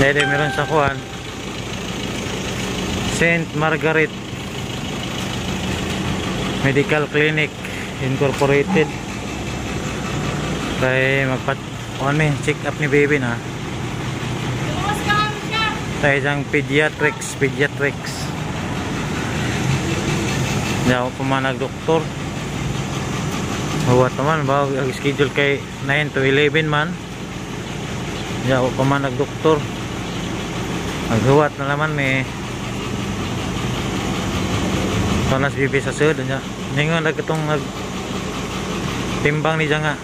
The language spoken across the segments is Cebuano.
Dede meron sa kuan Saint Margaret Medical Clinic Incorporated. Kay magpat kuan mi check up ni baby na. Sa isang pediatrics. Hindi ako pumanag doktor. Huwat naman ba ang schedule kay 9 to 11 man. Hindi ako pumanag doktor. Maghuwat na naman may panas bibi sa sud nya. Ningon nag itong nag timbang ni nga.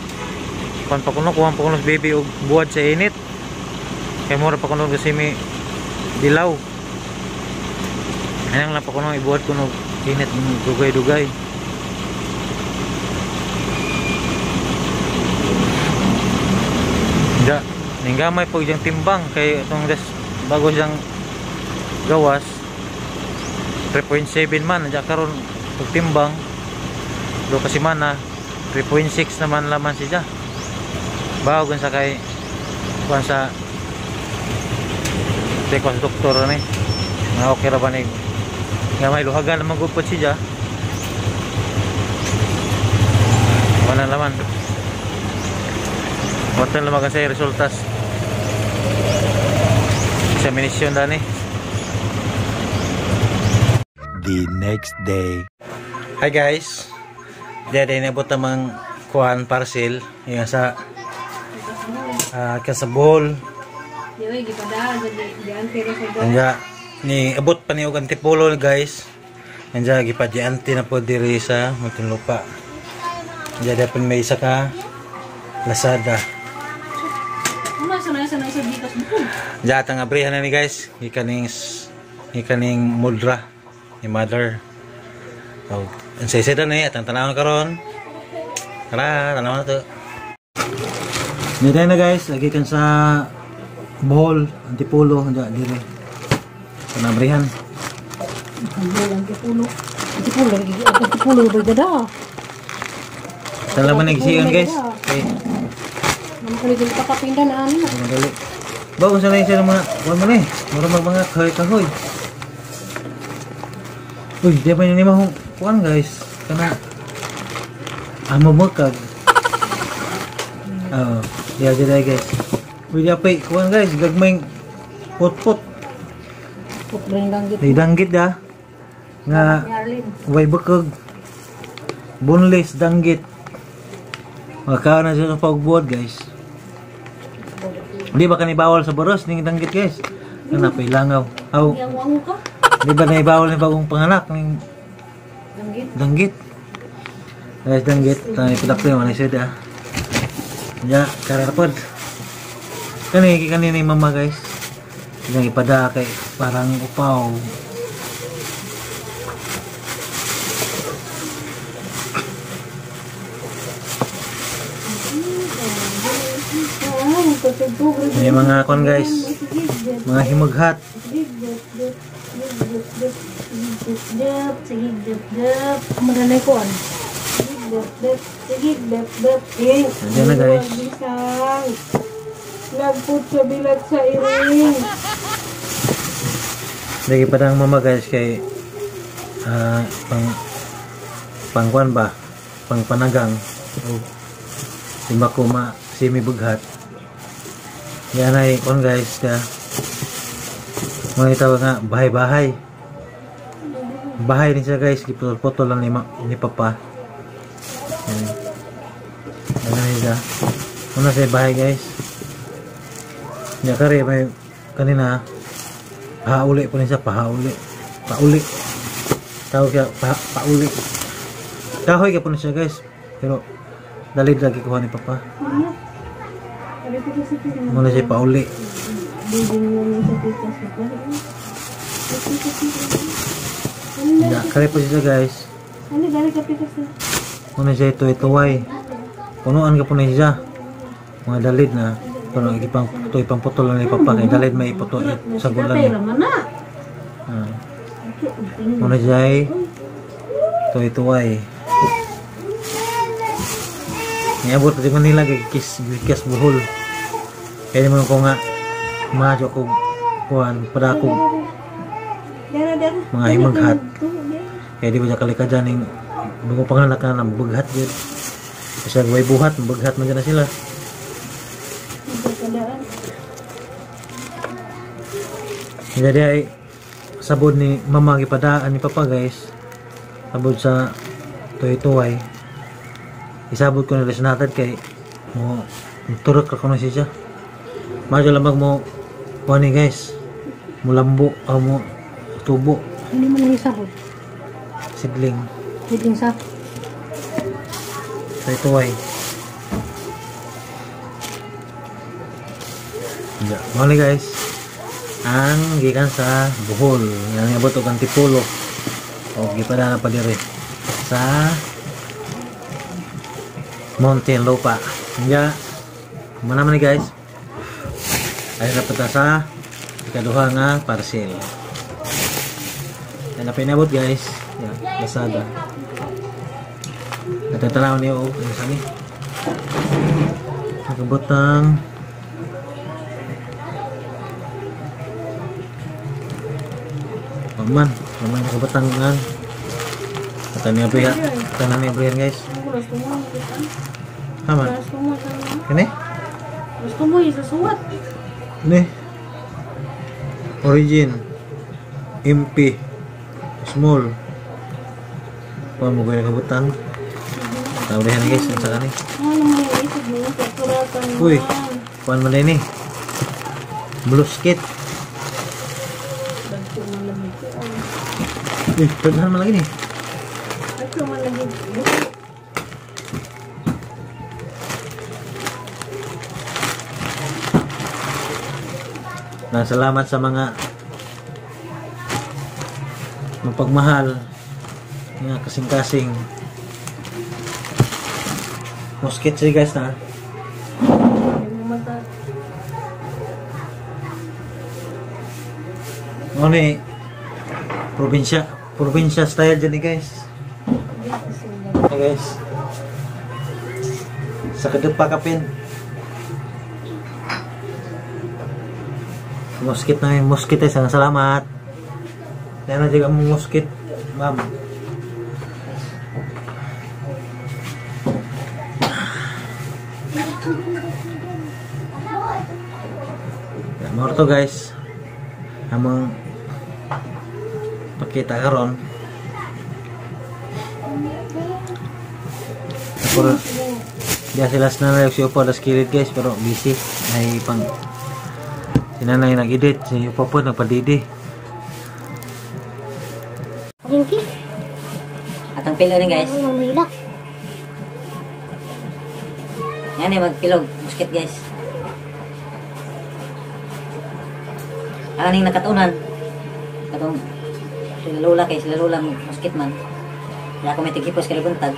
Kuan pa kuno, kuan pa kuno sa baby og buwad sa init. Kay mura pa kuno kasi may dilaw. Anang lang pa kuno ibuhat kuno init dugay-dugay. Ja, ninggamay po diyang timbang kay itong des bago siyang gawas 3.7 man diya karon pag timbang do kasi man na 3.6 naman laman siya. Bago sa kay kuan sa tekwas doktor ni nga okay ra ba ni nga may luhagan naman gud po siya. Wala laman. Watan lamang sa resultas examination dani. The next day. Hi guys. Diyan din abot amang kuan parcel yung sa sa Bohol. Anja ni abot pa ni og Antipolo guys. Anja gipadiante na po diri sa Muntinlupa. Anja dapat may isa ka Lazada. Diyan atang abrihan na ni guys. Ikaning mudra ni mother. So, ang saysay na ni atang tanawon karon. Tara, tanawon na to. Nire na guys, lagi kan sa Bohol, Antipolo, diyan dire. Panabrihan. Antipolo. Antipolo, Antipolo ba da? Salamat nagsiyon guys. Okay. Naman kakapinda na ano. Madali. Bago sa siya mga kuan man eh. Mura mag mga kahoy-kahoy. Uy, di pa ni mahong kuan guys. Kana amo makag. Oh, diya diya guys. Uy, di pa kuan guys, gagmay pot-pot. Pot ring danggit. May danggit da. Nga way bukog. Boneless danggit. Makaon na siya sa pagbuod guys. Di ba kani bawal sa boros ning danggit guys? Kana pa ilangaw. Aw. Di ba naibawal ni bagong panganak ning danggit? Danggit. Guys, danggit tani padakto man siya da. Ya, karapod. Kani kani ni mama guys. Yang ipada kay parang upaw. May mga kon guys, mga himaghat. Nandiyan na guys. Lagpot sa bilat sa iring. Lagi pa ng mama guys kay pangkuan ba? Pangpanagang. O simakuma simi bughat. Yan ay kon guys ka. Mga tawag nga bahay-bahay. Bahay ni siya guys, giputol-putol lang ni papa. Yan. Yan ay siya. Una siya bahay guys. Ya kare may kanina pauli po niya siya, pauli. Pauli. Tawag siya pauli. Kahoy ka po niya siya guys. Pero dalid lagi kuha ni papa. Muna siya pauli. Ya, kare po siya guys. Muna siya ito ituway. Punuan ka po na siya. Mga dalid na. Pero ito ipang putol lang ni papa kay dalid may iputo sa gulan. Muna siya ay ito ituway. Niabot pa si Manila gikas Bohol. Kaya naman ko nga madyo ko kuan padakog mga himaghat. Kaya di ba siya kalika dyan yung bago panganak na ng baghat yun. Kasi way buhat, baghat man dyan na sila. Jadi ay sabod ni mama gipadaan ni papa guys. Sabod sa tuwi-tuway. Isabod ko nila sa natad kay mo turok ka kuno siya. Madyo lamang mo kuan ni guys. Mulambo o mo tubo. Hindi mo nang isabot. Sidling. Sidling sa tuwi-tuway. Ya, mali guys. Ang gikan sa Bohol, yang niabot og Antipolo. O gipadala pa diri sa Muntinlupa. Nya, mana man ni guys. Ay dapat sa ikaduha nga parcel. Yan na pinabot guys. Ya, Lazada. Natatanaw niyo og ano sani. Nakabutang paman, paman nakabutang nga. Tanan niya tanan niya abrihan guys. Tama. Kini? Gusto mo isasuwat. Ni. Origin MP small. Pa mo kuya nakabutang. Tabrihan guys unsa kani? Uy, kuan man ni. Bluskit. Eh, daghan man lagi ni. Na salamat sa mga mapagmahal nga kasing-kasing. Musket siya guys na. Ngani probinsya style dyan eh guys. Hey guys. Sa kadupa kapin. Musket na yung musket eh. Salamat. Yan na dyan ang musket, ma'am. Yan, more to guys. Among pakita karon. Pero diya sila sa nanay si Opo alas kilid guys, pero busy ay pang si nanay nag-edit, si Opo po nagpadidi. Atong pilo ni guys. Yan eh, magpilog musket guys. Aning nakatunan katong sila lola kay sila lola musket man. Kaya ako may tigipos kay buntag.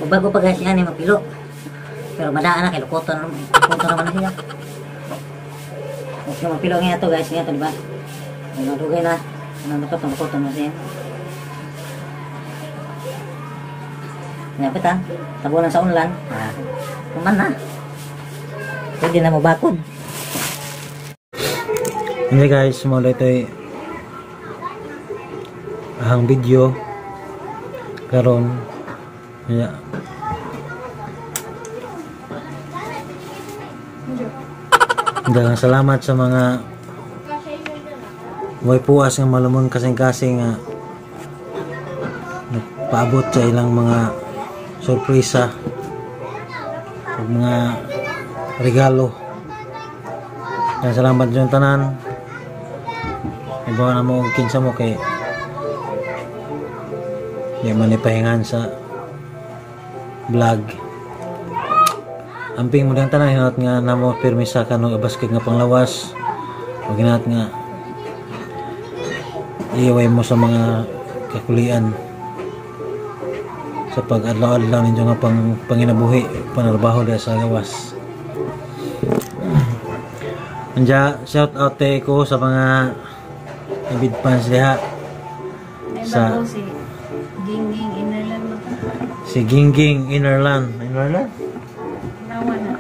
Bago pa guys yan eh, mapilo. Pero madaan na kay lukoton, lukoton naman na siya. Okay, mapilo nga ito guys, nga ito diba? Nadugay na. Ano ito, lukoton na siya. Napit ha, tabunan sa unlan. Ah, kuman na. Pwede na mabakod. Hindi guys, mula ito ay ang video karon. Ya. Daghang salamat sa mga way puas nga malumon kasing-kasing nga nagpaabot sa ilang mga sorpresa ug mga regalo. Daghang salamat sa tanan. Ibaw na mo og kinsa mo kay di man ipahingan sa vlog. Amping mo dang tanan hinot nga namo pirmi sa kanong abaskig nga panglawas o ginat nga iway mo sa mga kakulian. Sa pag-adlaw-adlaw ninyo nga panginabuhi, panarbaho diha sa gawas. Anja, shout out te ko sa mga ibid fans diha. Sa si Gingging Innerland ba? Si Gingging Innerland. Innerland? Nawa na.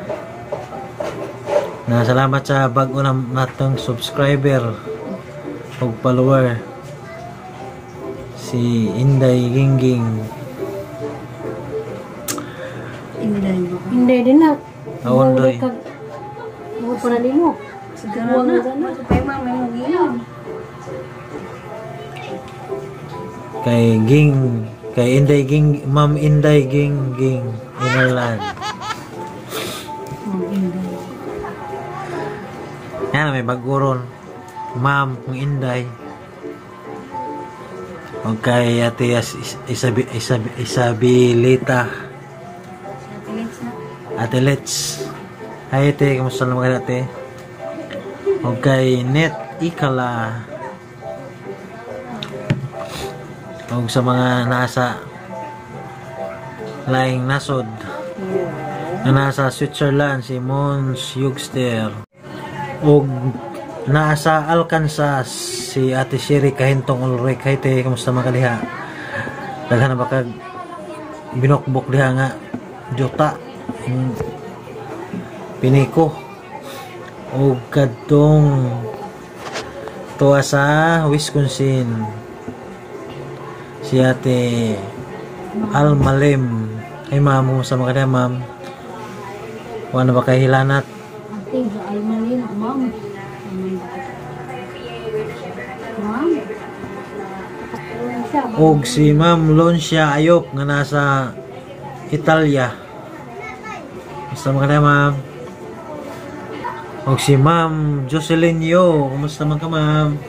Na salamat sa bago na natong subscriber o follower. Si Inday Gingging. Inday ba? Hindi din na. Aondoy. Buo pa na din mo. Siguro na. Kay ma'am, may mong. Kay Ging, kay Inday Ging, Ma'am Inday Ging Ging Innerland. Inday. Yan, may bago ron. Ma'am, kung Inday. O kay Ate Isabilita. Ate Let's. Hi Ate, kamusta naman kayo Ate? O kay Net Ikala. O sa mga nasa laing nasod na nasa Switzerland, si Mons Yugster. O nasa Alcanzas, si Ate Sherry Kahintong Ulrich. Hi Ate, kamusta mga kaliha? Daghan na ba kag binokbok diha nga juta piniko o kadtong tuwa sa Wisconsin, si Ate Almalim. Ay ma'am, kumusta mga kaliha ma'am? Wala na ba kay hilanat? Ate, Almalim, ma'am. Ma'am. Og si Ma'am Loncia Ayop nga nasa Italia. Kumusta man ka ma'am? Og si Ma'am Jocelyn Yo, kumusta man ka ma'am?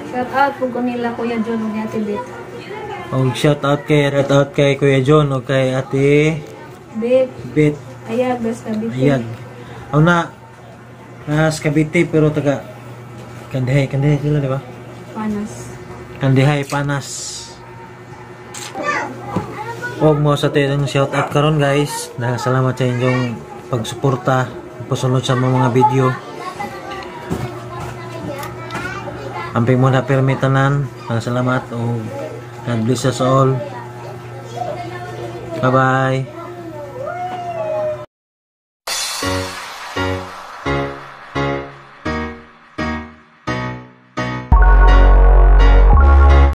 Shout out po ko nila Kuya John ug Ate Bet. Og shout out kay Kuya John og kay Ate Bet. Bet. Ayag, best Cavite. Ayag. Aw na nas Cavite pero taga Kandihay, Kandihay sila di ba? Panas. Kandihay Panas. Og mo sa tayong shout out karon guys. Daghang salamat sa inyong pagsuporta, pasunod sa mga video. Amping mo na pirmi tanan. Daghang salamat og God bless us all. Bye bye.